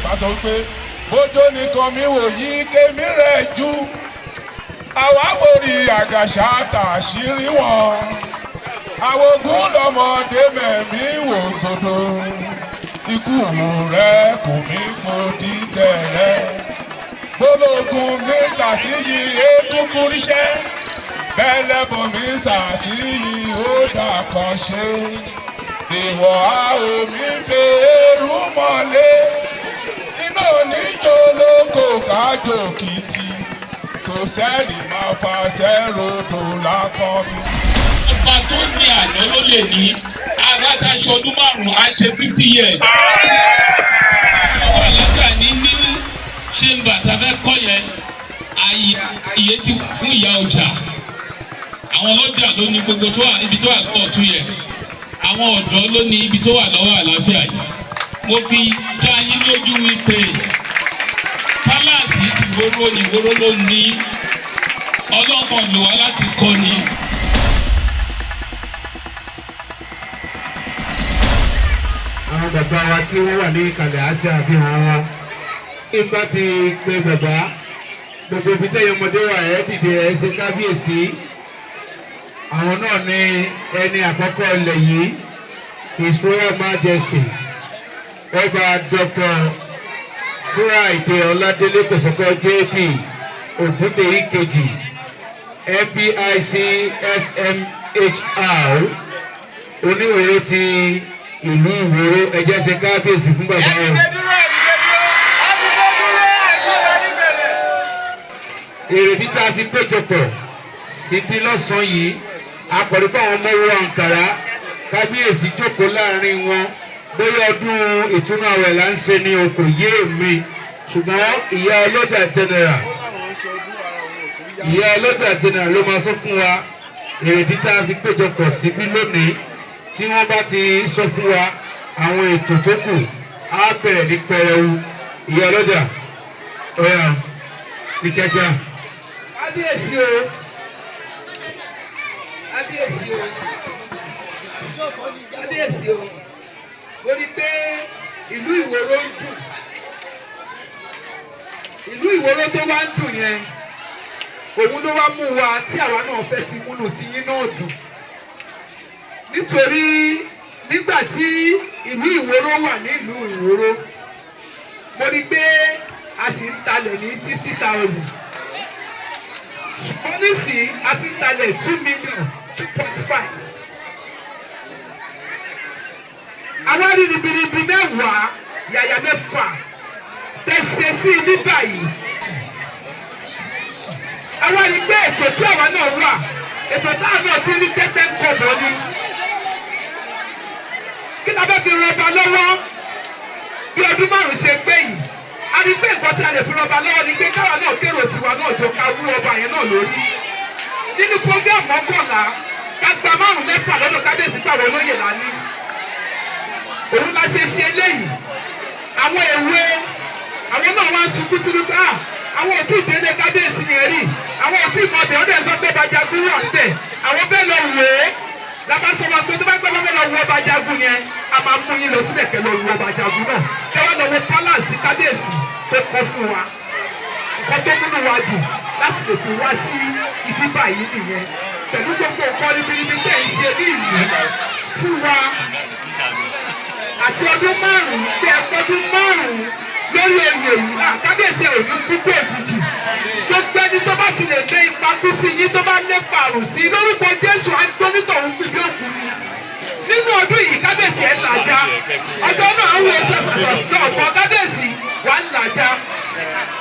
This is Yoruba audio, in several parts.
Yorùbá sọ wípé bójó nìkan mi wò yí kémi rẹ̀ jù, àwa borí àgàṣà tàṣírí wọn, àwògùn lọmọdé mẹ̀mí wò gbòdò, ikú rẹ̀ kò mí kò dídẹ̀ rẹ̀, gbólógun mi sàṣìyí egungun ríṣẹ́, bẹ́lẹ́bọ̀ mi sàṣìyí ó dà kan ṣe, ìwọ̀ a ò mí fẹ́ẹ́rù mọ́lé, iná oníjó lóko kájò kìtì, kò sẹ́ni máa fa sẹ́rọ̀dò lápọ̀ mi. Ọba tó ní àná ló lè ní aráta ṣọdún 5, á ṣe 50 years. Ọwọ́ àlàáfíà ní new chamber tá a fẹ́ kọ́ yẹn, ààyè ti fún ìyá ọjà. Àwọn ọlọ́jà ló ní gbogbo tó wà ibi tó wà lọ́wọ́ ọ̀tún yẹn. Àwọn ọ̀dọ́ ló ní ibi tó wà lọ́wọ́ àlàáfíà yìí. Mo fi dá yín lójú wípé palace yìí ti wóró ní wóró ló ní ọlọ́kàn lò wá láti kọ́ ni. Àwọn bàbá wa tí wọ́n wà ní ìkàlẹ̀ àṣà àfihàn wọn. Ìgbà tí pé bàbá gbogbo ibi tẹ́yẹ ọmọdé wà ẹ́ dìde ẹ ṣe kábíyèsí. Àwọn náà ní ẹni àkọ́kọ́ ilẹ̀ yìí, His Royal Majesty Ọba Dr. Friday Ọládélé Kòsọ́kọ́ JP Ògúndèyí kejì MPIC FMHR oníwèrè ti ìlú Ìwòrò. Ẹ jẹ́ ṣe kábíyèsí fún bàbá o. Èrèdí tá a fi péjọpọ̀ síbí lọ́sàn-án yìí, akọ̀rí pé àwọn ọmọ wọ àǹkàrá, kábíyèsí jókòó láàrin wọn, bóyá ọdún ìtúnú àwẹ̀ là ń ṣe ni o, kò yé mi, ṣùgbọ́n ìyá ọlọ́jà general, ìyá ọlọ́jà general ló máa sọ fún wa èrèdí tá a fi péjọpọ̀ síbí lónìí. Tí wọ́n bá ti sọ fún wa àwọn ètò tó kù, á bẹ̀rẹ̀ ní pẹrẹwu. Ìyá ọlọ́jà, ọ̀yà ní kíákíá. Kábíyèsí o, kábíyèsí o, kábíyèsí o. Mo rí pé ìlú Ìwòrò ń dùn. Ìlú Ìwòrò tó wá ń dùn yẹn, òun ló wá mú wa tí àwa náà fẹ́ fi múnú sí yín náà dùn. Nítorí nígbà tí ìlú Ìwòrò wà nílùú Ìwòrò, mo rí pé a sì ń talẹ̀ ní 50,000. Ṣùgbọ́n nísìnyí a ti ń talẹ̀ 2 million, 2.5. Àwa rí ribiribi mẹ́wàá yàyà mẹ́fà tẹ̀ ṣe sí ibi báyìí. Àwa rí pé ètò tí àwa náà wà, ètò táwa náà ti rí tẹ́tẹ́ ń kọ̀bọ̀ ni. Kí la fẹ́ fi ran ọba lọ́wọ́ bí ọdún 5 ṣe gbé yìí? A rí pé nǹkan tí a lè fi ran ọba lọ́wọ́ ni pé káwa náà kérò tiwa náà jọ ká wú ọba yẹn náà lórí. Nínú program 11, ká gba 5 mẹ́fà lọ́dọ̀ kábíyèsí pàrọ̀ olóyè lání. Òun la ṣe ṣe léyìí. Àwọn èwe àwọn náà wá ń sunkún sínú pé àwọn ò tí ì délé kábíyèsí yẹn rí, àwọn ò tí ì mọ ọbẹ̀, ọdẹ sọ pé Bàjágún wà ń bẹ̀, àwọn fẹ́ lọ wò ó. Làbá sọ wọn pé tó bá gbọ́ bá fẹ́ lọ wo Bàjágún yẹn, a máa mú yín lọ sílẹ̀ kẹ́ lọ wo Bàjágún náà, kẹ́ wá lọ wo pálásì kábíyèsí tó kọ́ fún wa. Nǹkan tó múnú wa dùn láti lè fi wá sí ibi báyìí nìyẹn, pẹ̀lú gbogbo nǹkan ribiribi tẹ̀ ń ṣe ní ìlú fún wa àti ọdún 5 pé ọdún 5 lórí oyè yìí. Kábíyèsí ò ní kú kó òjijì. Gbogbo ẹni tó bá ti lè lé ipa kú sí yín, tó bá lépa àrùn sí lórúkọ Jésù, agbónítọ̀hún gbìgbé òkú ni. Nínú ọdún yìí kábíyèsí ẹ̀ làjá. Ọjọ́ náà ń wo sàṣàṣà náà kọ kábíyèsí wà ń làjá.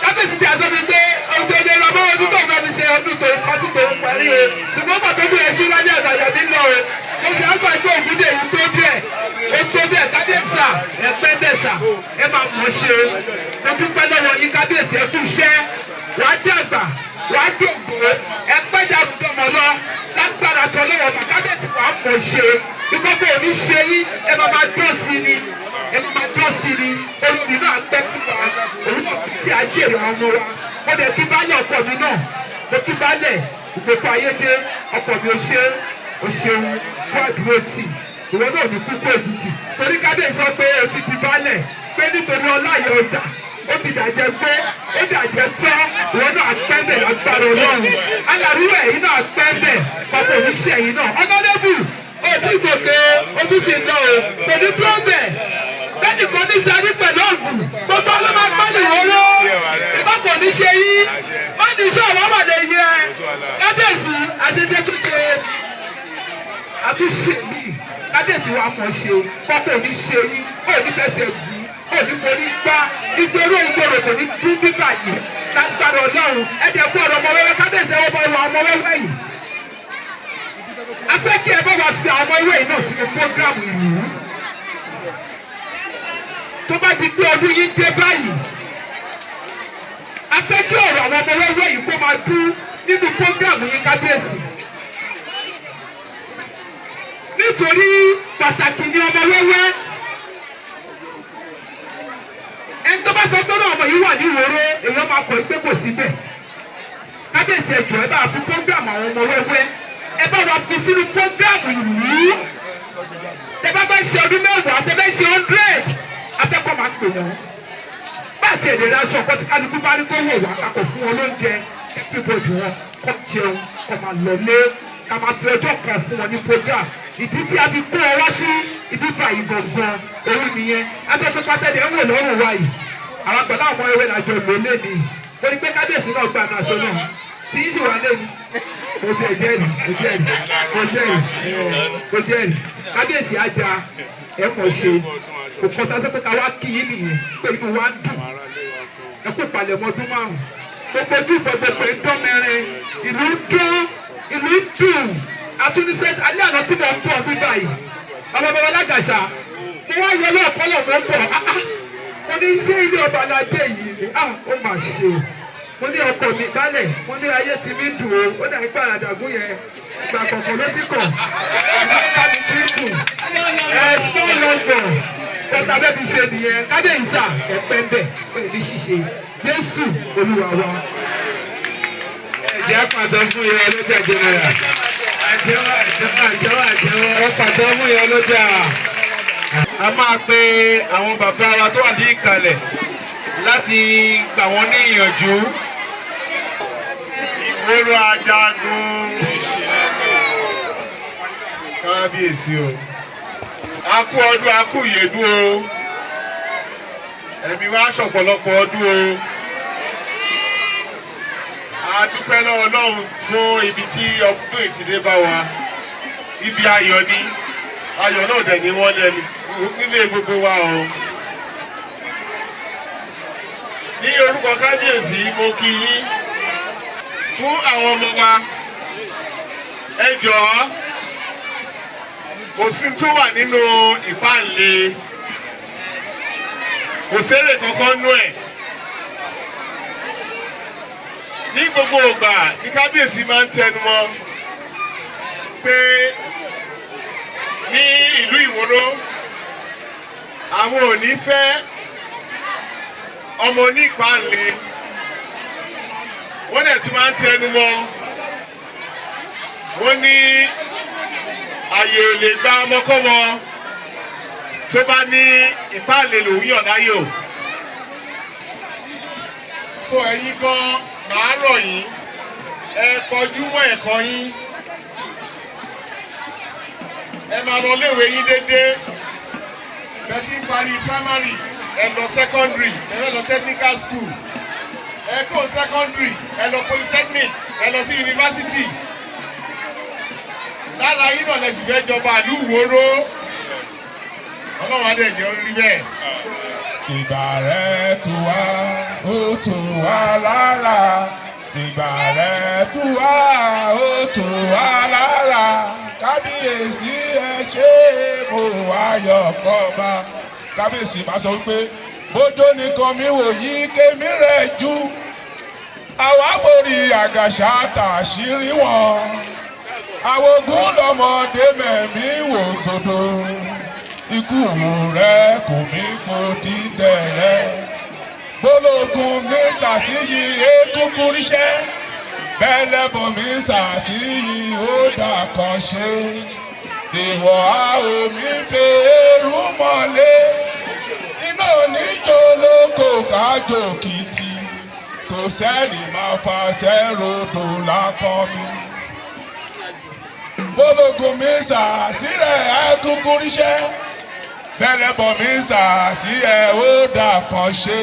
Kábíyèsí ti àṣọ mi pé ọdún ọmọ ọdún tó fẹ́ fi ṣe ọdún tó pátí tó ń parí o, ṣùgbọ́n pàtó tó yẹ sí lálẹ́ àgbàyà mi lọ o. Mo sì á gbàgbé Ògúndé yìí tó bẹ́ẹ̀, ó tó bẹ́ẹ̀. Kábíyèsí à, ẹ pẹ́ bẹ́ẹ̀ sà, ẹ máa mọ̀ ṣe o. Mo dúpẹ́ lọ́wọ́ yín kábíyèsí, ẹ kú iṣẹ́, wàá dàgbà, wàá dògbò, ẹ pẹ́ dàgbọ̀mọ̀ lọ lágbára tọ́ lọ́wọ́ ọba. Kábíyèsí wàá mọ̀ ṣe o. Ìkọ́kọ́ ò ní ṣe yín, ẹ máa máa dán sí ni, ẹ máa máa dán sí ni. Olórí náà pẹ́ fún wa, òun náà kì í ṣe ajé àwọn ọmọ wa. Mo dẹ̀ kí baálé ọkọ mi náà, mo kí baálé ìgbòkó ayédè ọkọ mi, ó ṣe o ṣeun kó àdúró tì, ìwọ náà ní kúkú òjijì. Torí kábíyèsí sọ pé o ti di baálẹ̀ pé nítorí Ọláyẹ ọjà ó ti dàjẹ́ gbé, ó dàjẹ́ tán. Ìwọ náà pẹ́ńbẹ̀ lágbára Ọlọ́run. Alárúwẹ̀ yìí náà pẹ́ńbẹ̀ ọkọ̀ oníṣẹ́ yìí náà. Honourable, ó ti gòkè, ó tún sì ń lọ o, kò ní pọ́ńbẹ̀ bẹ́ẹ̀ni kò ní sáré pẹ̀lú ọ̀gùn. Gbogbo ọlọ́mọ agbálẹ̀ wọ́rọ́ ìkọ́ kò ní ṣe yí má ní iṣẹ́ ọ̀wọ́ wà lè yẹ. Kábíyèsí, àṣẹṣe tún ṣe àtúnṣe yìí. Kábíyèsí wa mọ̀ ṣe kọ́kọ́ ní ṣe yí, ó ní fẹsẹ̀ gùn, ó ní forí gbá nítorí ìgboro kò ní dún bíbà yìí lágbára Ọlọ́run. Ẹ̀dẹ̀ kú ọ̀rọ̀ ọmọ wẹ́wẹ́. Kábíyèsí, ẹ̀wọ́ bá wà ọmọ wẹ́wẹ́ yìí. A fẹ́ kí ẹ bá wa fi àwọn ọmọ ìwé yìí náà sínú program ìlú. Tó bá di pé ọdún yìí ń dé báyìí, a fẹ́ kí ọ̀rọ̀ àwọn ọmọ wẹ́wẹ́ yìí kó máa dún nínú program yìí, kábíyèsí, nítorí pàtàkì ni ọmọ wẹ́wẹ́. Ẹni tó bá sọ pé náà ọmọ yìí wà ní ìwòrò, èèyàn máa kọ̀ pé kò síbẹ̀. Kábíyèsí, ẹ jọ̀ọ́, ẹ bá fi program àwọn ọmọ wẹ́wẹ́, ẹ bá wa fi sínú program ìlú. Tẹ bá bá ṣe ọdún 10, tẹ bá ṣe 100, afẹ́kọ̀ọ́ máa pè wọ́n. Bá àti èdè rẹ aṣọ ọkọ tí kálukú bá ní kó wò wá, kakọ̀ fún wọn lóúnjẹ, everybody wọn kọ́ jẹun, kọ́ máa lọlé, ká máa fi ọjọ́ kan fún wọn ní program. Ìdí tí a fi kó ọ wá sí ibi báyìí gangan òun nìyẹn. Aṣọ pípa tẹ́lẹ̀ ń wò lọ́rùn wa yìí, àwọn pẹ̀lú àwọn ewé làjọ lò lé ní. Mo ní pé kábíyèsí náà gba aṣọ náà tí yín sì wà lẹ́nu. Mo jẹ́ jẹ́rìí, mo jẹ́rìí, mo jẹ́rìí, mo jẹ́rìí. Kábíyèsí, á da ẹ mọ̀ ṣe. Kò kọ́ta sọ pé ká wá kí yín nìyẹn pé inú wa ń dùn. Ẹ kó palẹ̀mọ́ ọdún 5, gbogbo ojú gbogbo ẹ̀ ń dán mẹ́rin, ìlú ń dún, ìlú ń dùn. Àtúnisẹ́ alẹ́ àná tí mo ń bọ̀ bí báyìí, bàbá bàbá lágàṣà, mo wá yẹ lọ́ọ̀kọ́lọ̀, mo ń bọ̀. Ah ah, mo ní ṣé ilé ọba aládé yìí ni? Ah, ó mà ṣe o. Mo ní ọkọ mi balẹ̀, mo ní ayé ti mi dùn o. Ó dàbí pàràdàgún yẹn, ìgbà kọ̀ọ̀kan ló ti kàn ká mi ti dùn ẹ. Small London kọta bẹ́ẹ̀ fi ṣe nìyẹn. Kábíyèsí sà, ẹ pẹ́ bẹ́ẹ̀ ẹ ní ṣíṣe. Jésù Olúwa wa. Ẹ jẹ́ pàtó fún ìyá ọlọ́jà general. Àjẹwọ́, àjẹwọ́, àjẹwọ́, àjẹwọ́. Ẹ pàtó fún ìyá ọlọ́jà. A máa pe àwọn bàbá wa tó wà ní ìkàlẹ̀ láti gbà wọ́n ní ìyànjú. Ìwòrò Ajagun, kábíyèsí o, a kú ọdún, a kú ìyèdún o, ẹ̀mí wa ṣọ̀pọ̀lọpọ̀ ọdún o. A dúpẹ́ lọ́wọ́ Ọlọ́run fún ibi tí ọdún yìí ti dé bá wa. Ibi ayọ̀ ni, ayọ̀ náà dẹ̀ ní wọ́n lẹ́nu nílé gbogbo wa o. Ní orúkọ kábíyèsí, mo kí yín fún àwọn ọmọ wa. Ẹ jọ̀ọ́, kò sí tó wà nínú ìpáǹle, kò sérè kankan nú ẹ̀. Ní gbogbo ìgbà ní kábíyèsí máa ń tẹnumọ́ pé ní ìlú Ìwòrò, àwọn ò ní fẹ́ ọmọ onípáǹle. Wọ́n dẹ̀ tún máa ń tẹnumọ́, wọ́n ní àyè ò lè gba ọmọkọ́mọ tó bá ní ìpáǹle lòún yàn láyò. So ẹ̀yin gan, màá rọ̀ yín, ẹ kọjú mọ́ ẹ̀kọ́ yín, ẹ máa lọ léèwé yín déédéé. Bẹ́ẹ̀ tí ń parí primary, ẹ lọ secondary, ẹ fẹ́ lọ technical school, ẹ kó secondary, ẹ lọ polytechnic, ẹ lọ sí university. Lára yín náà lẹ sì fẹ́ jọba ìlú Ìwòrò. Ọlọ́run á dẹ̀ jẹ́ ó rí bẹ́ẹ̀. Ìgbà rẹ̀ tù wá, ó tù wá lára. Ìgbà rẹ̀ tù wá, ó tù wá lára. Kábíyèsí, ẹ ṣé, mo wá yọkọ̀ bá. Kábíyèsí máa sọ wípé bójó nìkan mi wò yí kémi rẹ̀ jù. Àwa borí àgàṣà tàṣírí wọn. Àwògùn lọmọdé mẹ̀mí wò gbòdò. Ikú rẹ̀ kò mí kò dídẹ̀ rẹ̀. Gbólógun mi ṣàṣìyí egungun ríṣẹ́. Bẹ́lẹ́bọ̀ mi ṣàṣìyí ó dà kan ṣe. Ìwọ̀ a ò mi fẹ́ẹ́rù mọ́lé. Iná oníjó ló kájòkìtì, kò sẹ́ni máa fa sẹ́rọ̀dọ̀ lápọ̀ mi. Bólógun mi sà sílẹ̀ ẹ̀kúkú ríṣẹ́, bẹ́lẹ̀ bọ̀ mi sà sí ẹ̀ ó dà kan ṣe.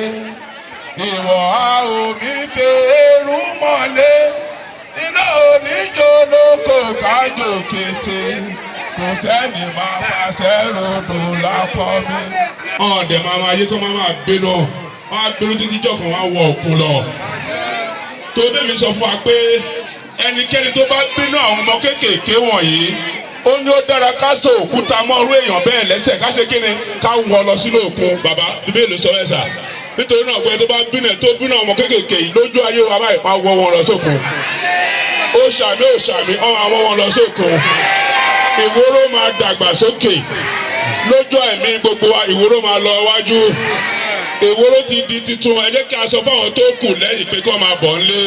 Ìwọ̀ a ò mi fẹ́ẹ́rù mọ́lé, iná oníjó lóko kájò kété, kò sẹ́ni máa fa sẹ́rọ̀dọ̀ lápọ̀ mi. Ọ̀dẹ̀ máa máa yé kó máa máa gbéná, wọ́n á gbéná títí jọ̀kan wọ́n á wọ òkun lọ. Tó bẹ́ẹ̀ mi sọ fún wa pé ẹnikẹ́ni tó bá bínú àwọn ọmọ kéékèèké wọ̀nyí, ó ní ó dára ká so òkúta mọ́ orú èèyàn bẹ́ẹ̀ lẹ́sẹ̀, ká ṣe kíni, ká wọ lọ sínú òkun. Bàbá, Bíbélì sọ ẹ̀ sà. Nítorí náà pé tó bá bínú ẹ̀, tó bínú àwọn ọmọ kéékèèké yìí lójú ayé wa báyìí, máa wọ wọn lọ sókun. Ó ṣàmì, ó ṣàmì, ọ̀ àwọn wọn lọ sókun. Ìwóró máa dàgbà sókè lójú ẹ̀mí gbogbo wa, ìwóró máa lọ wájú. Ìwóró ti di titun. Ẹ jẹ́ kí a sọ fáwọn tó kù lẹ́yìn pé kí wọ́n máa bọ̀ ńlé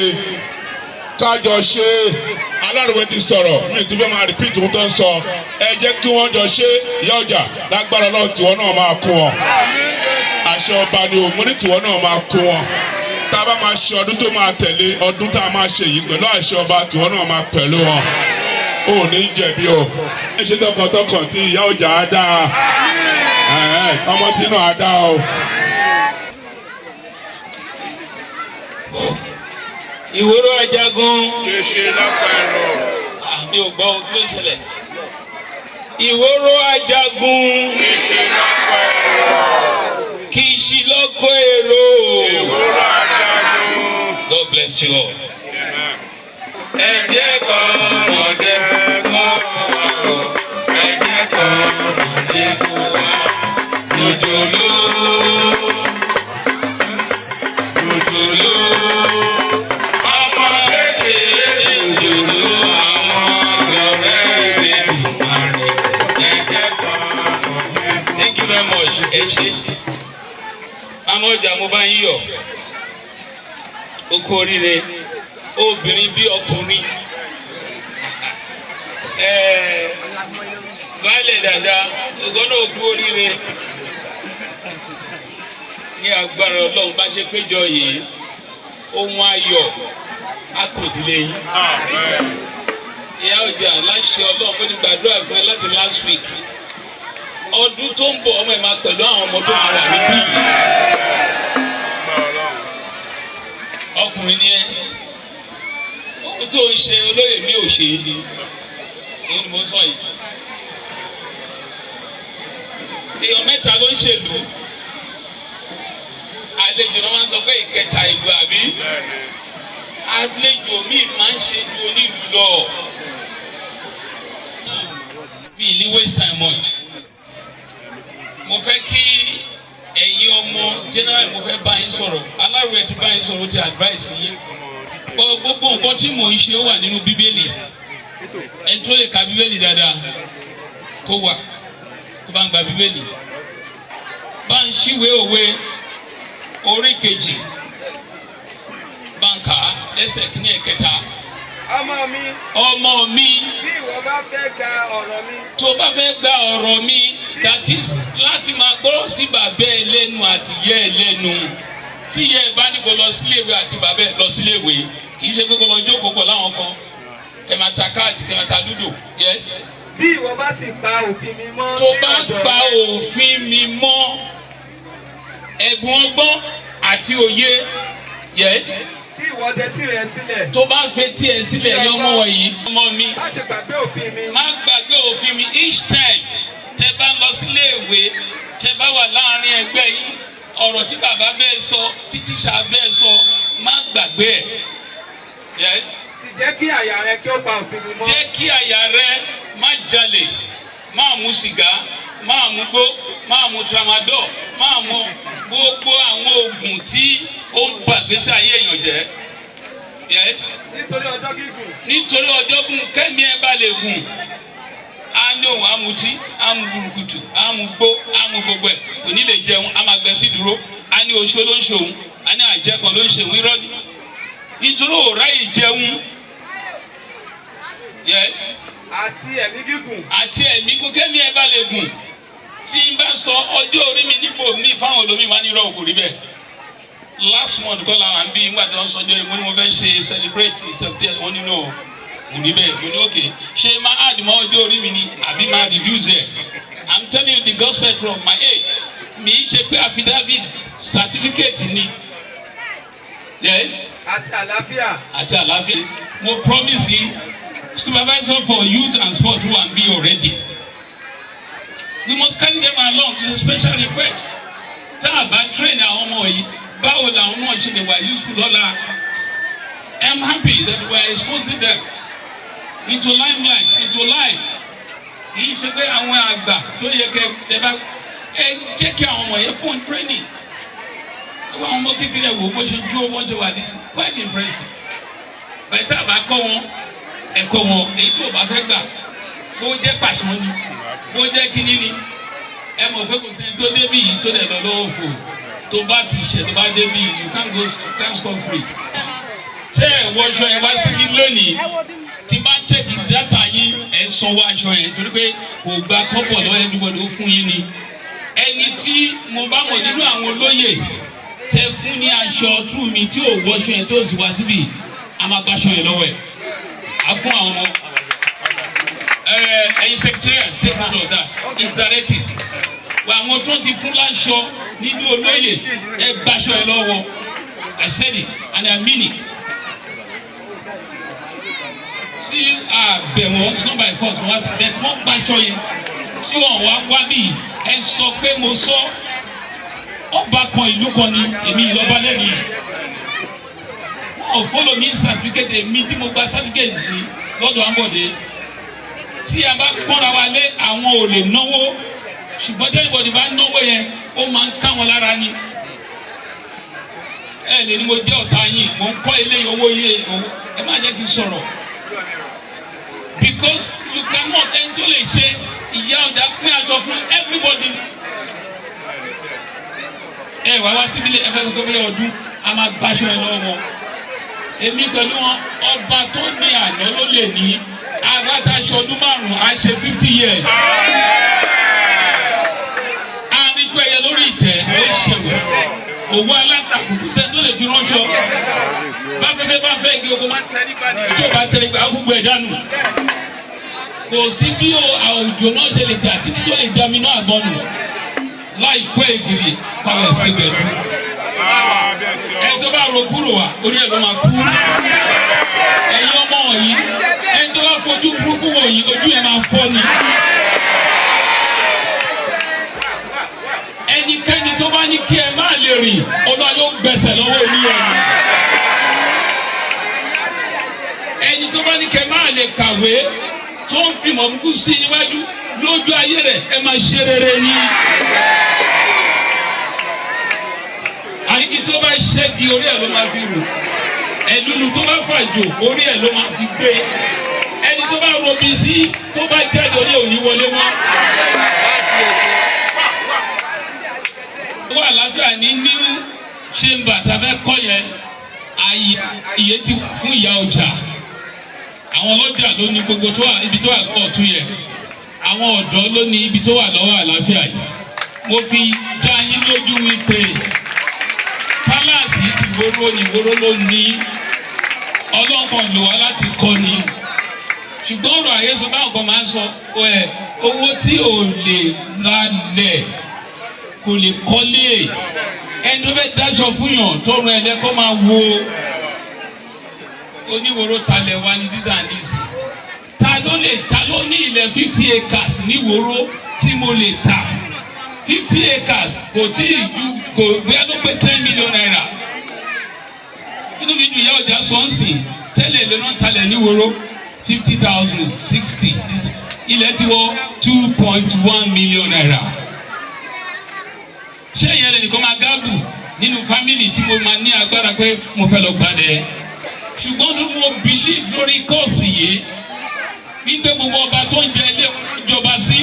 kájọ ṣe. Aláròye ti sọ̀rọ̀, mi tún fẹ́ máa repeat ohun tó ń sọ. Ẹ jẹ́ kí wọ́n jọ ṣe. Ìyá ọjà, lágbára Ọlọ́run, tiwọn náà máa kún wọn. Àṣẹ ọba ni òun ní tiwọn náà máa kún wọn. Tá a bá máa ṣe ọdún tó máa tẹ̀lé ọdún tá a máa ṣe yìí, pẹ̀lú àṣẹ ọba, tiwọn náà máa pẹ̀lú wọn. Ò ní jẹ̀bi o. Ẹ ṣe tọkàntọkàn tí ìyá ọjà á dáa, ọmọ tí náà á dáa o. Ìwòrò Ajagun. Ṣe lápẹ̀rọ. Àmì ò gbọ́ ohun tó ń ṣẹlẹ̀. Ìwòrò Ajagun. Ṣe lápẹ̀rọ. Kì í ṣí lọ́kọ̀ èrò. Ìwòrò Ajagun. God bless you all. Ẹ jẹ́ kọ́ ọmọdé kọ́ wa o. Ẹ jẹ́ kọ́ ọmọdé kó wa. Jòjòló. Jòjòló. Ọmọ kékeré jòjòló, àwọn ọ̀rẹ́ Elédùmarè. Ẹ jẹ́ kọ́ ọmọdé. Thank you very much. Ẹ ṣé. Àmọ́ ọjà, mo bá yín yọ̀. O kú oríire, obìnrin bí ọkùnrin. Baálẹ̀ dàda, ògbọ́n náà kú oríire. Ní agbára Ọlọ́run, bá ṣe péjọ yìí, ohun ayọ̀ á kò dílé yín. Ìyá ọjà, láṣẹ Ọlọ́run, bó ti gbàdúrà fún ẹ láti last week, ọdún tó ń bọ̀, ọmọ ẹ̀ máa pẹ̀lú àwọn ọmọ tó máa wà níbí yìí. Ọkùnrin ni ẹ. Ohun tó ń ṣe olóyè mi ò ṣe é, òun ni mo ń sọ yìí. Èèyàn mẹ́ta ló ń ṣèlú. Àlejò náà máa ń sọ pé ìkẹta ìlú, àbí àlejò míì máa ń ṣe ju onílù lọ. Mi ní waste time much. Mo fẹ́ kí ẹ̀yin ọmọ general, mo fẹ́ bá yín sọ̀rọ̀. Aláròye ti bá yín sọ̀rọ̀, ó ti advice yín. Gbogbo nǹkan tí mò ń ṣe, ó wà nínú Bíbélì. Ẹni tó lè ka Bíbélì dáadáa, kó wà, kó bá ń gba Bíbélì, bá ń ṣíwèé Òwe orí 2, bá ń kà á ẹsẹ̀ kìíní, ẹ̀kẹta. Ọmọ mi, Ọmọ mi, bí ìwọ bá fẹ́ gba ọ̀rọ̀ mi, tó bá fẹ́ gba ọ̀rọ̀ mi, that is, láti máa gbọ́rọ̀ sí bàbá ẹ lẹ́nu àti ìyá ẹ lẹ́nu. Tí ìyá ẹ bá ní kó lọ síléèwé àti bàbá ẹ, lọ síléèwé. Kì í ṣe pé kó lọ jókòó pọ̀ láwọn kan, kẹ́ máa ta káàdì, kẹ́ máa ta lúdò. Yes. Bí ìwọ bá sì pa òfin mi mọ́ Tó sí bá ọ̀dọ̀ pa rẹ, òfin mi mọ́, ẹ̀bùn ọgbọ́n àti òye. Yes. Tí ìwọ dẹtí rẹ sílẹ̀, Tó bá fetí ẹ sílẹ̀, yọ ọmọ wọ̀nyí, ọmọ mi, má ṣe gbàgbé òfin mi. Má gbàgbé òfin mi. Each time tẹ bá ń lọ sílé ìwé, tẹ bá wà láàrin ẹgbẹ́ yín, ọ̀rọ̀ tí bàbá bẹ́ẹ̀ sọ, tí tíṣà bẹ́ẹ̀ sọ, má gbàgbé ẹ̀. Yes. Sì jẹ́ kí àyà rẹ kí ó pa òfin mi mọ́. Jẹ́ kí àyà rẹ. Má jalè, má mu sìgá, má mu gbó, má mu tramadol, má mu gbogbo àwọn oògùn tí ó ń bàgbésí ayé èèyàn jẹ́. Yes. Nítorí ọjọ́ gígùn, Nítorí ọjọ́ gùn, kẹ́mi ẹ bá lè gùn. Á ní òun amutí, á mu burúkutu, á mu gbó, á mu gbogbo ẹ̀, kò ní lè jẹun, á máa gbẹ sí dúró, á ní oṣó ló ń ṣe òun, á ní àjẹ́ kan ló ń ṣe òun. Irọ́ ni, nítorí òòrá yìí jẹun. Yes. Àti ẹ̀mí gígùn, Àti ẹ̀mí kó, kẹ́mi ẹ bá lè gùn. Tí n bá sọ ọjọ́ orí mi nípò mi fáwọn olómi, wá ní irọ́, kò rí bẹ́ẹ̀. Last month kọ́ la wà ń bí nígbà tí wọ́n sọjọ́ yìí, mo ní mo fẹ́ ṣe celebrate 70th. Wọ́n ní no, kò rí bẹ́ẹ̀. Mo ní okay, ṣé máa add mọ́ ọjọ́ orí mi ni àbí máa reduce ẹ̀? I'm telling you the gospel from my age. Mi í ṣe pé affidavit, certificate ni, yes. Àti àlàáfíà. Àti àlàáfíà. Mo promise yìí, supervisor for youth and sport who am be already, we must carry them along. It's a special request. Tá a bá train àwọn ọmọ yìí, báwo làwọn náà ṣe lè wà useful lọ́la? I'm happy that we are exposing them into limelight, into life. Kì í ṣe pé àwọn àgbà tó yẹ kẹ ẹ bá ẹ jẹ́ kí àwọn ọmọ yẹn fún training. Ẹ wá àwọn ọmọ kékeré, wò bó ṣe jó, bó ṣe wà ní, quite impressive. Bẹ́ẹ̀ tá a bá kọ́ wọn, ẹ̀kọ́ wọn, èyí tó o bá fẹ́ gbà, bó jẹ́ pàṣán ni, bó jẹ́ kínní ni, ẹ mọ̀ pé kò sẹ́ni tó débì yìí tó dẹ̀ lọ lọ́wọ́ fò. Tó bá ti ṣẹ̀, tó bá débì yìí, you can't go, you can't score free. Tẹ́ ẹ wọṣọ yẹn wá síbi lónìí, tí bá take data yín, ẹ sanwó aṣọ yẹn, torí pé kò gba kọ́bọ̀ lọ́wọ́ everybody, ó fún yín ni. Ẹni tí mo bá mọ̀ nínú àwọn olóyè tẹ fún ní aṣọ tú mi tí ò wọṣọ yẹn tó sì wá síbi, a máa gbaṣọ yẹn lọ́wọ́ ẹ̀, a fún àwọn ọmọ ẹyin. Secretariat, take note of that, is directed. Wà àwọn tó ti fún láṣọ nínú olóyè, ẹ gbaṣọ yẹn lọ́wọ́. I said it and I mean it. Tí a bẹ̀ wọ́n, it's not by force. Wọ́n wá bẹ̀ tí wọ́n gbaṣọ yẹn, tí wọ́n wá wá bí, ẹ sọ pé mo sọ. Ọba kan, ìlú kan ni èmi ìlọba lẹ́nu yìí. Wọ́n ò follow me certificate. Èmi tí mo gba certificate ni lọ́dọ̀ Ambode. Tí a bá pọ́nra wa lé, àwọn ò lè náwó, ṣùgbọ́n tí anybody bá náwó yẹn, ó máa ń ká wọn lára ni. Ẹ lè ní mo jẹ́ ọ̀tá yín, mo ń kọ́ ilé owó yé owó. Ẹ má jẹ́ kí n sọ̀rọ̀, because you cannot. Ẹni tó lè ṣe ìyá ọjà pín aṣọ fún everybody, ẹ wá wá síbi ẹ fẹ́ sọ pé ọdún a máa gbaṣọ ẹ lọ́wọ́ wọn. Èmi pẹ̀lú wọn, ọba tó ní àná ló lè ní agbátá ọdún 5, a ṣe 50 years. Àárín ẹyẹ lórí ìtẹ́ ó ṣèwẹ̀ òwú aláǹtakùn, kò sẹ́ni tó lè fi ránṣọ. Bá fẹ́fẹ́ bá fẹ́ igi oko máa ń tẹ́ nígbà tó bá tẹ́ nígbà gbogbo ẹ̀ dànù. Kò sí bí òjò náà ṣe lè dà títí tó lè dami náà àgbọn nù láìpẹ́. Ìgìrì palẹ̀ síbẹ̀, ẹ tó bá ro kúrò wá, orí ẹ̀ ló máa kú. Ẹ̀yin ọmọ yìí, ẹni tó bá fojú burúkú wò yìí, ojú ẹ̀ máa fọ́ ni. Ẹnikẹ́ni tó bá ní kí ẹ má lè rìn, Olúwa yóò gbẹ̀sẹ̀ lọ́wọ́ olúwa ni. Ẹni tó bá ní kí ẹ má lè kàwé, tó ń fi ìmọ̀ burúkú sí iwájú lójú ayé rẹ̀, ẹ máa ṣe rere ni. Àyíkí tó bá ṣẹ́gi, orí ẹ̀ ló máa fi rù. Ẹ̀lúlu tó bá fàjò, orí ẹ̀ ló máa fi gbé. Ẹni tó bá robi sí, tó bá jáde, orí ò ní wọlé mọ́. Owó àlàáfíà ní new chamber tá a fẹ́ kọ́ yẹn, àyè iye ti fún ìyá ọjà. Àwọn ọlọ́jà ló ní gbogbo tó wà ibi tó wà lọ́wọ́ ọ̀tún yẹn. Àwọn ọ̀dọ́ ló ní ibi tó wà lọ́wọ́ àlàáfíà yìí. Mo fi dá yín lójú wípé palace yìí ti wóró ni, wóró ló ní. Ọlọ́kan lò wá láti kọ́ ni, ṣùgbọ́n ọ̀rọ̀ àyẹ̀sọ táwọn kan máa ń sọ ẹ̀, owó tí ò lè ra lẹ̀ kò lè kọ́lé. Ẹni tó fẹ́ dáṣọ fún yàn tó rún ẹlẹ́kọ́ máa wo oníwòrò talẹ̀ wa ní this and this. Ta ló lè ta ló ní ilẹ̀ 50 acres níwòrò tí mo lè ta 50 acres? Kò tí ì ju, kò bóyá ló pé ₦10 million. Inú mi dùn, ìyá ọjà sọ́ọ̀sì tẹ́lẹ̀ ló náà talẹ̀ níwòrò 50,000, 60. Ilẹ̀ ti wọ ₦2.1 million. Ṣé ìyẹn lẹ́nìkan máa gáàbù nínú family tí mo máa ní agbára pé mo fẹ́ lọ gbalẹ̀? Ṣùgbọ́n tó mo believe lórí cause yìí wípé gbogbo ọba tó ń jẹ ilé ìjọba sí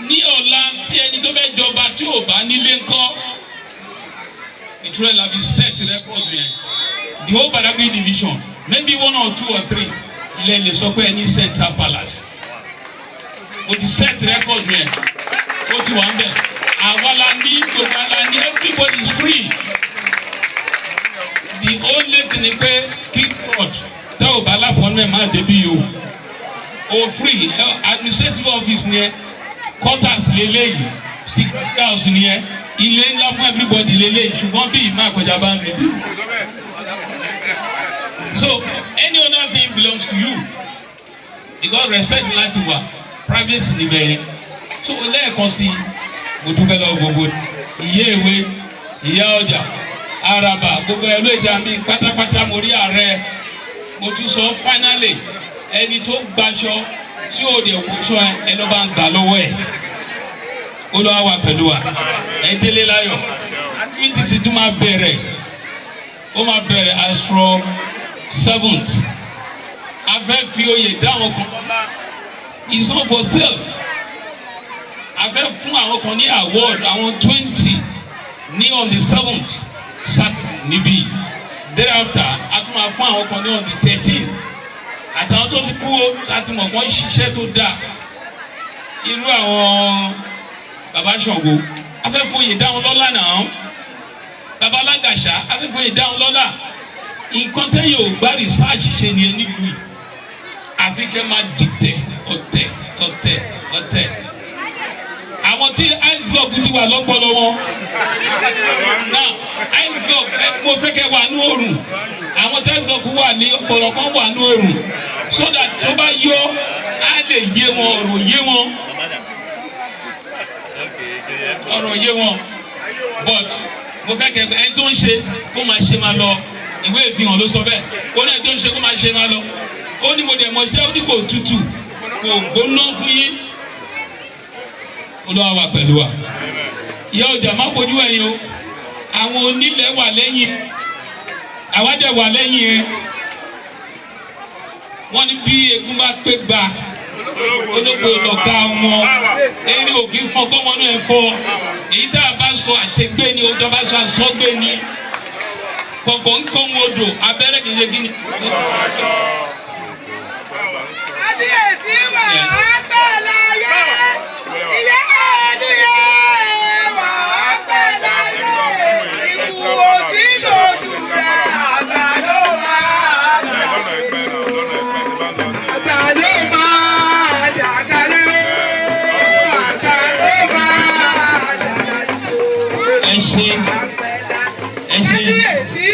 ní ọ̀la, tí ẹni tó fẹ́ jọba tí ò bá nílé ńkọ́? Ìtura la fi set record yẹn. The whole Badagry division, maybe one or two or three ilẹ̀ lè sọ pé ẹni central palace o ti set record yẹn, ó ti wà ń bẹ̀. Àwa la ní, gbogbo la ní, everybody is free. ni pé kickboard tẹ́ ò bá lápọ̀nù ẹ̀ má débi yìí o o free administrative office ni ẹ, quarters lélẹ́yìí, security house ni ẹ, ilé ńlá fún everybody lélẹ́yìí, ṣùgbọ́n bí ìmọ̀ àkọjá bá ń rí bí. So any other thing belongs to you because respect láti wà, privacy níbẹ̀ yẹn. So lẹ́ẹ̀kan sí i, mo dúpẹ́ lọ́wọ́ gbogbo ìyá ìwé, ìyá ọjà, araba, gbogbo ẹ̀ ló ìjà mi pátápátá. Mo rí ààrẹ, mo tún sọ finally, ẹni tó gbaṣọ tí ò dé wọṣọ ẹ ló bá ń gbà lọ́wọ́ ẹ̀. Olúwa wà pẹ̀lú wa, ẹ délé láyọ̀. Activities tún máa bẹ̀rẹ̀, ó máa bẹ̀rẹ̀ as from 7th. A fẹ́ fi oyè dá àwọn kan lọ́lá. It's not for sale. A fẹ́ fún àwọn kan ní award, àwọn 20 ní on the 7th Saturday níbí. Thereafter, a tún máa fún àwọn kan ní on the 13th, àtàwọn tó ti kú ó láti mọ̀ kán ṣiṣẹ́ tó dáa, irú àwọn baba Ṣàngó, a fẹ́ foyè dá wọn lọ́lá náà, baba Alágàṣà, a fẹ́ foyè dá wọn lọ́lá. Nǹkan tẹ́yìn ò gbá research ṣe ni ẹ nílùú yìí, àfi kẹ́ máa dìtẹ̀, ọ̀tẹ̀, ọ̀tẹ̀, ọ̀tẹ̀. Àwọn tí ice block ti wà lọ́pọlọ wọn now, ice block ẹ, mo fẹ́ kẹ́ wà ní òrùn. Àwọn tí ice block wà ní ọpọlọ kan wà ní òrùn, so that tó bá yọ á lè yé wọn, ọ̀rọ̀ yé wọn, ọ̀rọ̀ yé wọn. But mo fẹ́ kẹ́ ẹni tó ń ṣe kó máa ṣe máa lọ. Ìwé ìfihàn ló sọ bẹ́ẹ̀. Ó ní ẹni tó ń ṣe kó máa ṣe máa lọ. Ó ní mo dẹ̀ mọ̀ ṣẹ́, ó ní kò tutù, kò gbóná fún yín. Olúwa wà pẹ̀lú wa. Ìyá ọjà, má bójú ẹ̀yìn o. Àwọn onílẹ̀ wà lẹ́yìn, àwájẹ wà lẹ́yìn ẹ. Wọ́n ní bí egun bá pé gba olóko lọ̀gá wọn, erin òkè fọ kọ́mọ náà ẹ̀ fọ. Èyí tá a bá sọ àṣegbé ni, ohun tó bá sọ àsọgbé ni. Kọ̀kọ̀ ń kọ́ wọn odò abẹ́rẹ́ kì í ṣe kí ni. Kábíyèsí, wà á pẹ́ láyé. Ìyá àdúyẹ, wà á pẹ́ láyé. Ikú ò sí lójú rẹ̀, àgbà ló máa dà. Àgbà ló máa dàgálẹ̀. Àgbà ló máa dàgálẹ̀. Ẹ ṣe, ẹ ṣe. Kábíyèsí,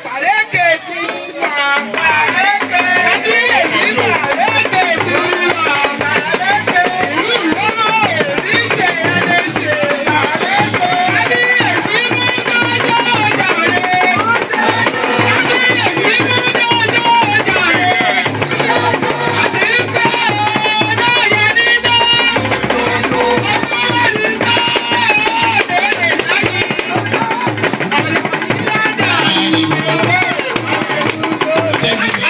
pàrékè fún wa. Pàrékè. Kábíyèsí, pàrékè fún wa. Pàrékè. Ìlú ìwọ́nà òní ṣe ẹlẹ́ṣẹ̀. Pàrékè. Kábíyèsí, mú dọ́jọ́ ọjà rẹ̀. Kábíyèsí, mú dọ́jọ́ ọjà rẹ̀. Àti pé ọlọ́yẹ nígbà. Ọjọ́ nígbà ọ̀dẹ̀rẹ̀ láyé. Thank you.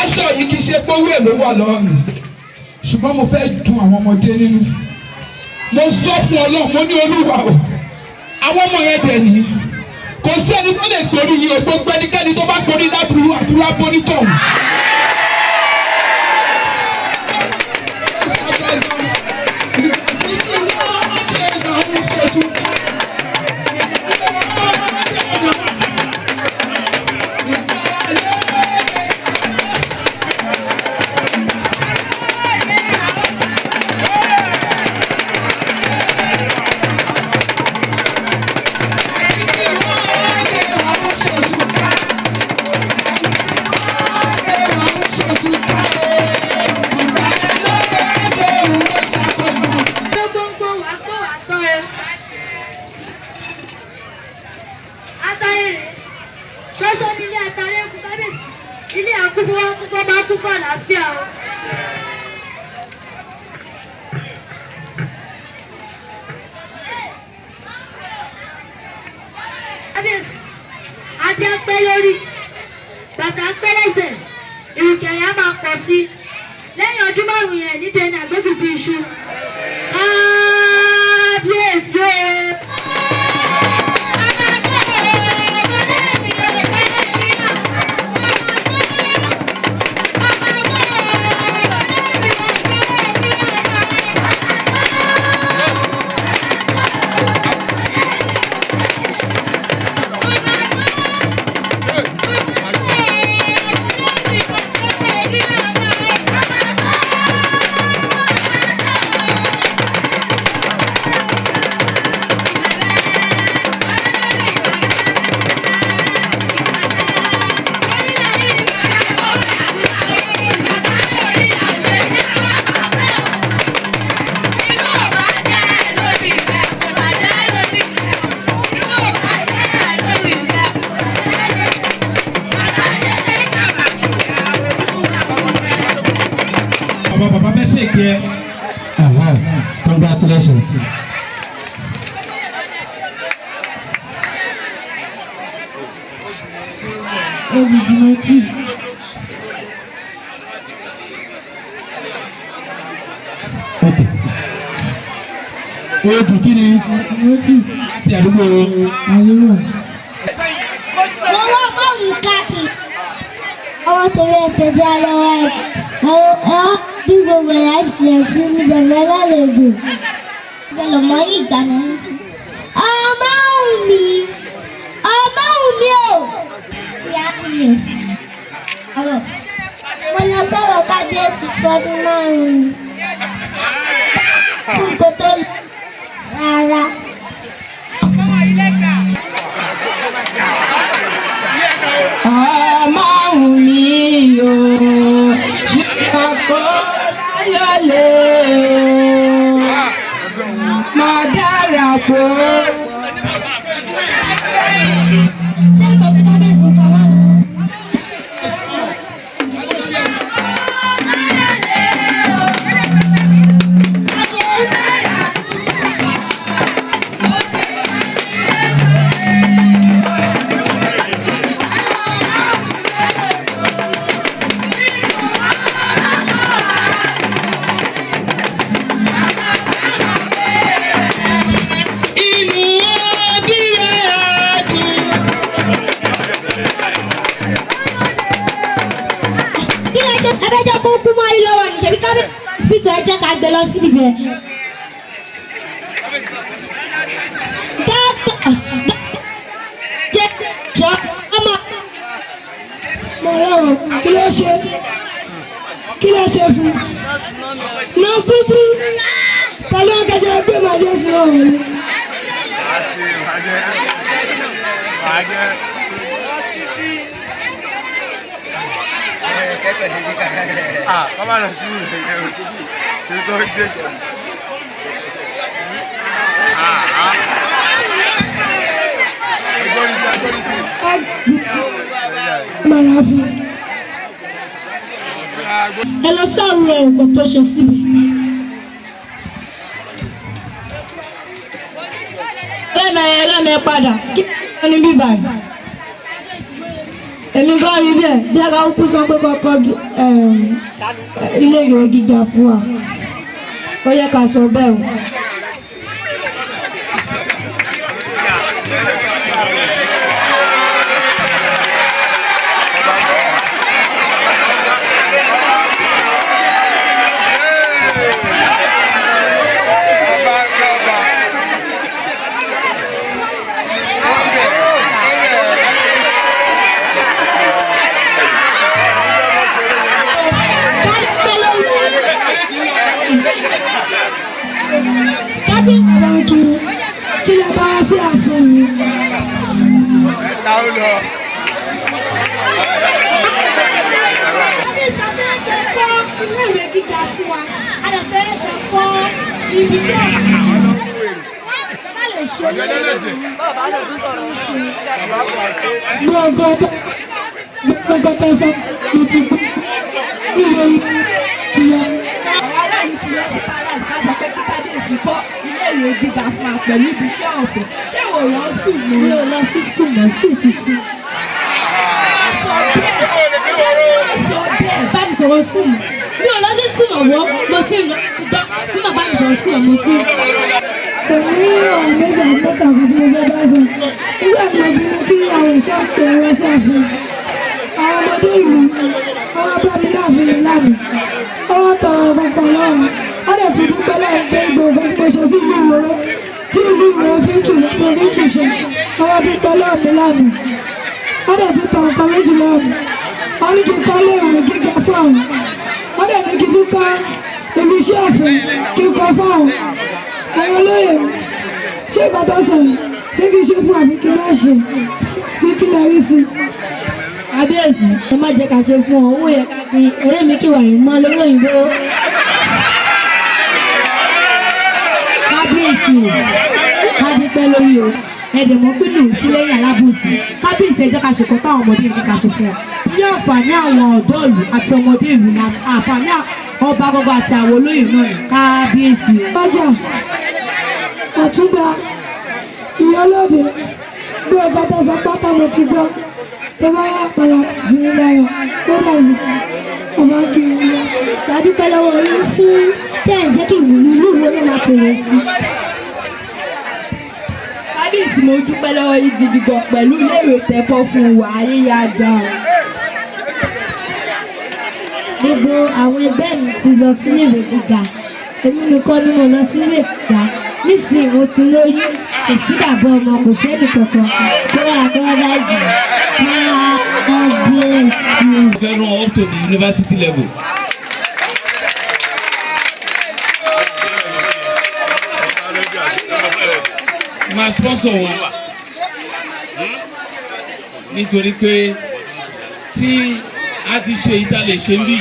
Aṣọ yìí kì í ṣe pé owó èlò wà lọ́wọ́ mi, ṣùgbọ́n mo fẹ́ dùn àwọn ọmọdé nínú. Mo sọ fún Ọlọ́run, mo ní Olúwa o, àwọn ọmọ yẹn dẹ̀ ní kò sí ẹni tó lè gborí yìí o. Gbogbo ẹnikẹ́ni tó bá gborí láburú, àdúrà bonítọ̀hún. Tó gbóngbó wàá gbó wàá tọ́ ẹ. Atare rèé, ṣọ́ṣọ́ nílé atare fún kábíyèsí, ilé àkúfọ́ wá kúfọ́ máa kú fún àlàáfíà o. Kábíyèsí, adé á pẹ́ lórí, bàtà á pẹ́ lẹ́sẹ̀, ìrùkẹ̀rẹ̀ á máa pọ̀ sí i. Lẹ́yìn ọdún 5 yẹn, nídìí ẹni àgbégbè iṣu. Kábíyèsí o. Congratulations. Odidi méjì. Ok. Odù kí ni? Méjì. Láti àdúgbò. Àyẹ̀wò. Mo wá mọ́ọ̀mù káàkiri. Ọwọ́ torí ẹ̀tẹ̀ bí alọ́wọ́ ẹ̀. Ẹ̀wọ̀n bí gbogbo ẹ̀yà ìpìlẹ̀ sí mi dẹ̀mẹ́ lálejò. Bẹ́ẹ̀ mọ ìgbà náà ń sùn. Ọmọ mi, ọmọ mi o. Ìyá mi o. Ọ̀rọ̀ mo lọ sọ̀rọ̀ kábíyèsí fọdún márùn-ún. Fún kó tó rárá. Ọmọ mi o, ṣùgbọ́n kó láyọ̀lé o, má dára kó. Ṣé ìgbà pé kábíyèsí ń kà wá nù? Inú òbí rẹ̀ á dùn. Kí ló ṣe? Ẹ fẹ́ jẹ́ kó kú mọ́ ayé lọ́wọ́ ni, ṣebí kábíyèsí hospital, ẹ jẹ́ ká gbé lọ sí ibẹ̀. Dókítà jẹ́ jọ ọmọ. Mo rọrùn, kí ló ṣe? Kí ló ṣe fún nọ́ọ̀sì tuntun? Ta ló ń kẹjọ pé màá jẹ́ sí ọ̀rọ̀ ni. Màrà fún ẹ lọ sáàrù ẹ nǹkan tó ṣe síbi. Lẹ́mẹ̀ lẹ́mẹ̀ padà kí ló ní bíbá yìí. Èmi gan rí bẹ́ẹ̀ bí aka kúkú sọ pé kọ́kọ́ ilé ìwé gíga fún wa. Ó yẹ ká sọ bẹ́ẹ̀ o. Báńkì kí lè bá wá sí ààfin mi. Kábíyèsí afẹ́ jẹ́ kọ́ ilé ìwé gíga fún wa. A lè fẹ́ jẹ́ kọ́ ibi iṣẹ́ bá lè ṣe Gbogbo tó sọ mo ti gbọ́ ilé ìyá. Àwọn aráàlú ti yọ sí palace ká sọ pé kí kábíyèsí kọ́ iléèwé gíga fún wa pẹ̀lú ibi iṣẹ́ ọ̀fẹ́. Ṣé ìwọ lọ skul mọ́? Mi ò lọ sí skul mọ́, skul ti sú. Sọ bẹ́ẹ̀, sọ bẹ́ẹ̀. Bá mi sọ̀rọ̀ skul mọ́. Mi ò lọ sí skul mọ́ wọ́, mo ti ń lọ ti gbọ́. Bí màá bá mi sọ̀rọ̀ skul mọ́, mo ti ń lọ. Kò ní ọ̀rọ̀ méjì àbí mẹ́ta kan tí mo fẹ́ bá sọ. Nígbà tí mo bínú kí àwọn ẹ̀ṣọ́ pè é wá sí ààfin. Àwọn ọmọdé ìlú, àwọn bá mi láàfin mi lánàá. Ọwọ́ tọrọ pọpọ lọ́wọ́ mi. Ó dẹ̀ tún dúpẹ́ lẹ́yìn pé gbogbo nǹkan tí mo ṣe sí ìlú Ìwòrò tí ìlú Ìwòrò fi ń tù tó fi ń tù ṣe. Ọwọ́ dúpẹ́ lọ́wọ́ mi lánàá. Ó dẹ̀ tún tọ nǹkan méjì lọ́wọ́ mi. Wọ́n ní kí n kọ́ ilé ìwé gíga fún àwọn. Wọ́n dẹ̀ ní kí n tún kọ́ ibi iṣẹ́ ọ̀fẹ́ kí n kọ́ fún àwọn. Ẹ̀yin olóyè mi, ṣé nǹkan tó sọ yìí ṣé kí n ṣe fún àbí kí n má ṣe bí kí lè rí sí i? Kábíyèsí, ẹ má jẹ́ ká ṣe fún ọ, owó yẹ ká pín eré mi kí wà yín mọ́ lórí òyìnbó. Kábíyèsí o, ká dúpẹ́ lórí o, ẹ̀dẹ̀ mọ́ pé lòun sí lẹ́yìn alábòsí. Kábíyèsí, ẹ jẹ́ ká ṣèkọ́ táwọn ọmọdé ìlú ká ṣe fún ọ. Ní àǹfààní àwọn ọ̀dọ́ ìlú àti ọmọdé ìlú ní àǹfààní Ọba gbogbo àti àwọn olóyè náà ní kábíyèsí o. Ọjà ọ̀túnba ìyálóde bí ọjà tẹsán pátá mo ti gbọ́ tó bá yà padà sí i lára ó dàbí ọba kí n lọ. A dúpẹ́ lọ́wọ́ yín fún tẹ́ ẹ̀ ń jẹ́ kí ìlú Ìwó ló máa pèrè sí. Kábíyèsí, mo dúpẹ́ lọ́wọ́ yín gidi gan pẹ̀lú iléèwé tẹ́kọ̀ fún wa, ayé yá dáa. Gbogbo àwọn ẹgbẹ́ mi ti lọ síléèwé gíga, èmi nìkan ni mo lọ síléèwé gíga. Nísìnyí mo ti lóyún, kò sí bàbá ọmọ, kò sẹ́nì kankan tó wà bọ́dá jù. Kábíyèsí. Fẹ́ rán up to the university level. Máa sponsor wọn nítorí pé tí a ti ṣe ìta lè ṣe ń bì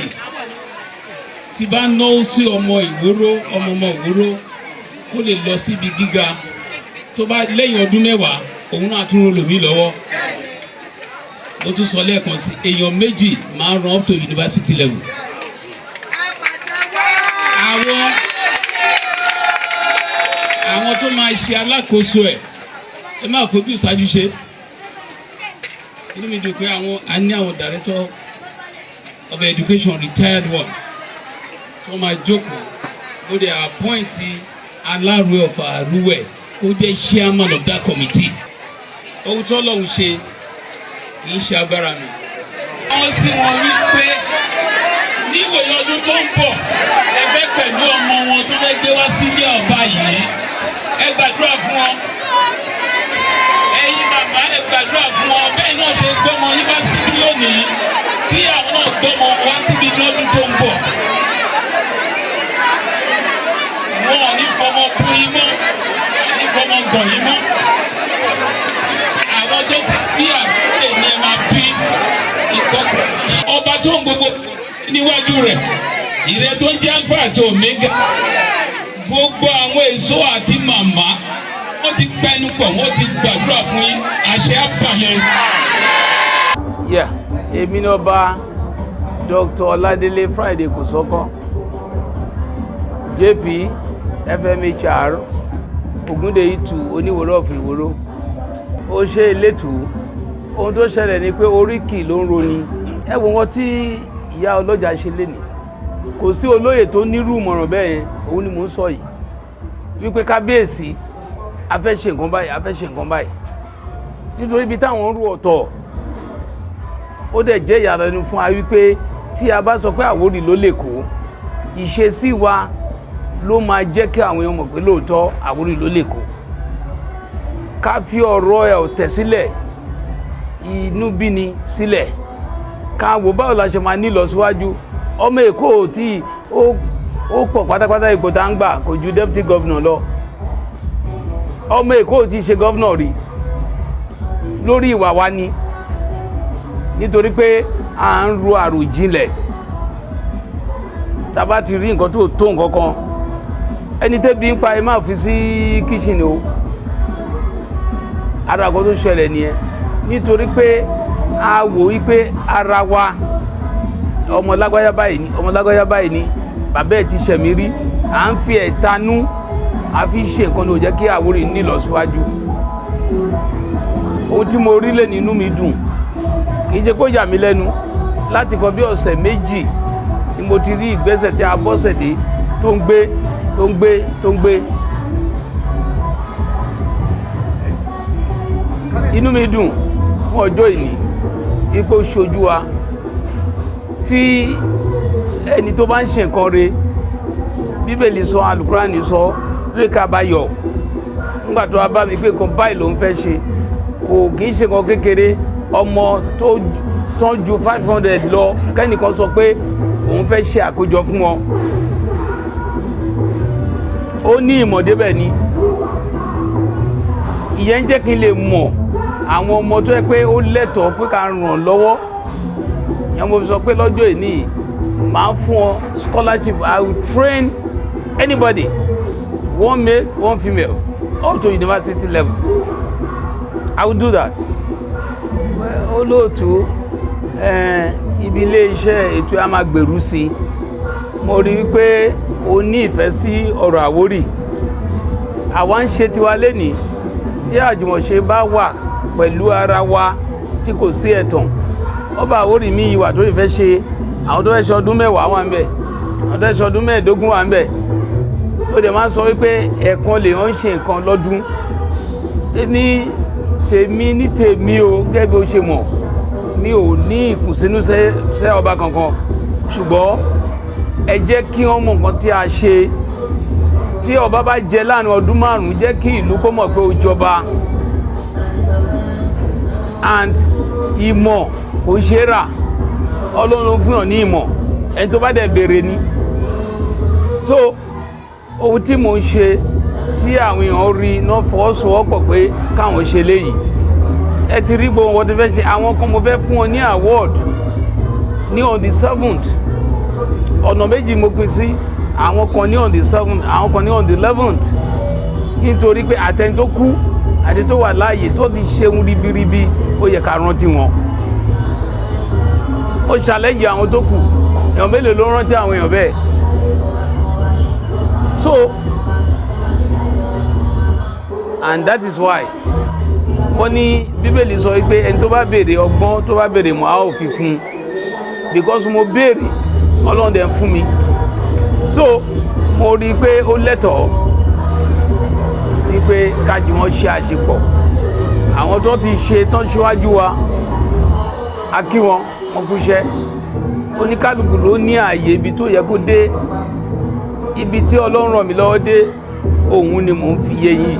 tí bá náwó sí ọmọ Ìwóró, ọmọ Ìwóró kó lè lọ síbi gíga, tó bá lẹ́yìn ọdún 10 òun náà tún rò lòmí lọ́wọ́. Mo tún sọ lẹ́ẹ̀kan sí, èèyàn méjì máa ń run up to university level. Àwọn tó máa ṣe alákòóso ẹ̀, ẹ má fojú ìṣáájú ṣe. Inú mi dùn pé àwọn a ní àwọn director of education, retired one, tó máa jókòó. Ó dẹ̀ appoint Alárùwẹ̀ of Àrúwẹ̀ kó jẹ́ chairman of that committee. Ohun tó lọ́hùn ṣe kì í ṣe agbára mi. Wọ́n sì wọ́n wí pé níwòye ọdún tó ń bọ̀, ẹ fẹ́ pẹ̀lú ọmọ wọn tó fẹ́ gbé wá sílé ọba yìí, ẹ gbàdúrà fún wọn. Ẹ̀yin bàbá, ẹ gbàdúrà fún wọn. Bẹ́ẹ̀ náà ṣe gbọ́mọ yín wá síbí lónìí, kí àwọn náà gbọ́mọ wá síbí lọ́dún tó ń bọ̀. Wọn ò ní fọmọ kú yín mọ́, ní fọmọ gàn yín mọ́. Àwọn tó ti bí àbúrò ní ẹ máa bí ìkọkọ. Ọba tó ń gbogbo níwájú rẹ̀, ìrẹ́ tó ń jẹ́ Alpha àti Omega, gbogbo àwọn èso àti màmá wọ́n ti pẹnu pọ̀, wọ́n ti gbàdúrà fún yín, àṣẹ àbàlẹ̀. Yeah, èmi ní ọba Dr. Ọládélé Friday Kòsọ́kọ́, JP FMHR Ògúndèyí tu Oníwòrò of Ìwòrò. Ó ṣe elétò. Ohun tó ṣẹlẹ̀ ni pé oríkì ló ń roni. Ẹ wo wọn tí ìyá ọlọ́jà ṣe lénìí, kò sí olóyè tó nírú ìmọ̀ràn bẹ́ẹ̀ yẹn. Òun ni mò ń sọ yìí wípé kábíyèsí, a fẹ́ ṣe nǹkan báyìí, a fẹ́ ṣe nǹkan báyìí, nítorí ibi táwọn ń rú ọ̀tọ̀. Ó dẹ̀ jẹ́ ìyàlẹ́nu fún wa wípé tí a bá sọ pé Àwórì ló lè kó, ìṣesí wa ló máa jẹ́ kí àwọn èèyàn mọ̀ pé lóòótọ́ Àwórì ló lè kó. Ká fi ọ̀rọ̀ ẹ̀ ọ̀tẹ̀ sílẹ̀, inú bíni sílẹ̀, ká wò báwo la ṣe máa ní ìlọsíwájú. Ọmọ Èkó tí ó pọ̀ pátápátá, ipò tá ń gbà kò ju deputy governor lọ. Ọmọ Èkó tí ṣe governor rí lórí ìwà wa ni, nítorí pé à ń ro àròjinlẹ̀. Tá a bá ti rí nǹkan tó tó nǹkan kan, ẹni tẹ́bi ń pa, ẹ má fi sí kíchìnì o. Ara kan tó ṣẹlẹ̀ nìyẹn, nítorí pé a wò wípé ara wa, ọmọ lágbájá báyìí ni, ọmọ lágbájá báyìí ni, bàbá ẹ̀ ti ṣẹ̀mí rí. À ń fi ẹ̀tanú a fi ṣe nǹkan tó jẹ́ kí Àwórì nílọsíwájú. Ohun tí mo rí lè nínú mi dùn, kì í ṣe kó yà mí lẹ́nu. Láti kan bí ọ̀sẹ̀ 2 ni mo ti rí ìgbésẹ̀ tí a bọ́sẹ̀ dé tó ń gbé, tó ń gbé, tó ń gbé. Inú mi dùn fún ọjọ́ ìní ipò ṣojú wa. Tí ẹni tó bá ń ṣe nǹkan re, Bíbélì sọ, Alukurani sọ lóye ká bá yọ nígbà tó wá bá mi pé nǹkan báyìí ló ń fẹ́ ṣe, kò kì í ṣe nǹkan kékeré. Ọmọ tó tán ju 500 lọ, kẹ́nìkan sọ pé òun fẹ́ ṣe àkójọ fún wọn, ó ní ìmọ̀ débẹ̀ ni. Ìyẹn ń jẹ́ kí n lè mọ̀ àwọn ọmọ tó yẹ pé ó lẹ́tọ̀ọ́ pé ká ràn lọ́wọ́. Ìyẹn mo fi sọ pé lọ́jọ́ ìní màá fún ọ scholarship. I will train anybody, one male, one female, up to university level. I will do that. Olóòtú, ibi ilé iṣẹ́ ètò a máa gbèrú sí i. Mo rí i pé o ní ìfẹ́ sí ọ̀rọ̀ Àwórì. Àwa ń ṣe tiwa lénìí. Tí àjùmọ̀ṣe bá wà pẹ̀lú ara wa tí kò sí ẹ̀tàn, ọba Àwórì mi ìwà tó ìfẹ́ ṣe, àwọn tó fẹ́ ṣe ọdún 10 wà ń bẹ̀, àwọn tó fẹ́ ṣe ọdún 15 wà ń bẹ̀. Ó dẹ̀ máa ń sọ wípé ẹ̀ẹ̀kan lè ń ṣe nǹkan lọ́dún. Ní tèmi ní tèmi o, gẹ́gẹ́ bí o ṣe mọ̀, mi ò ní ìkùnsínú sẹ́ ọba kankan, ṣùgbọ́n ẹ jẹ́ kí wọ́n mọ nǹkan tí a ṣe. Tí ọba bá jẹ láàrin ọdún 5, jẹ́ kí ìlú kó mọ̀ pé ó jọba. And ìmọ̀ kò ṣe é rà, Ọlọ́run fún yàn ní ìmọ̀, ẹni tó bá dẹ̀ béèrè ni. So ohun tí mò ń ṣe tí àwọn èèyàn rí náà fọwọ́sowọ́pọ̀ pé káwọn ṣe léyìí. Ẹ ti rí gbogbo wọn tó fẹ́ ṣe. Àwọn kan mo fẹ́ fún wọn ní award ní on the 7th. Ọ̀nà méjì mo pín sí: àwọn kan ní on the 7th, àwọn kan ní on the 11th, nítorí pé àtẹni tó kú àti tó wà láàyè tó ti ṣeun ribiribi, ó yẹ ká rántí wọn. Ó challenge àwọn tó kù. Èèyàn mélòó ló rántí àwọn èèyàn bẹ́ẹ̀? So, and that is why wọ́n ní Bíbélì sọ wípé ẹni tó bá béèrè ọgbọ́n, tó bá béèrè mọ́, a ó fi fún un. Because mo béèrè, Ọlọ́run dẹ̀ ń fún mi. So mo rí i pé ó lẹ́tọ̀ọ́ wípé kájí wọn ṣe àṣepọ̀. Àwọn tó ti ṣe tán síwájú wa, a kí wọn, wọn kú iṣẹ́. Oníkálukú ló ní ààyè ibi tó yẹ kó dé. Ibi tí Ọlọ́run ràn mí lọ́wọ́ dé, òun ni mò ń fi yé yín.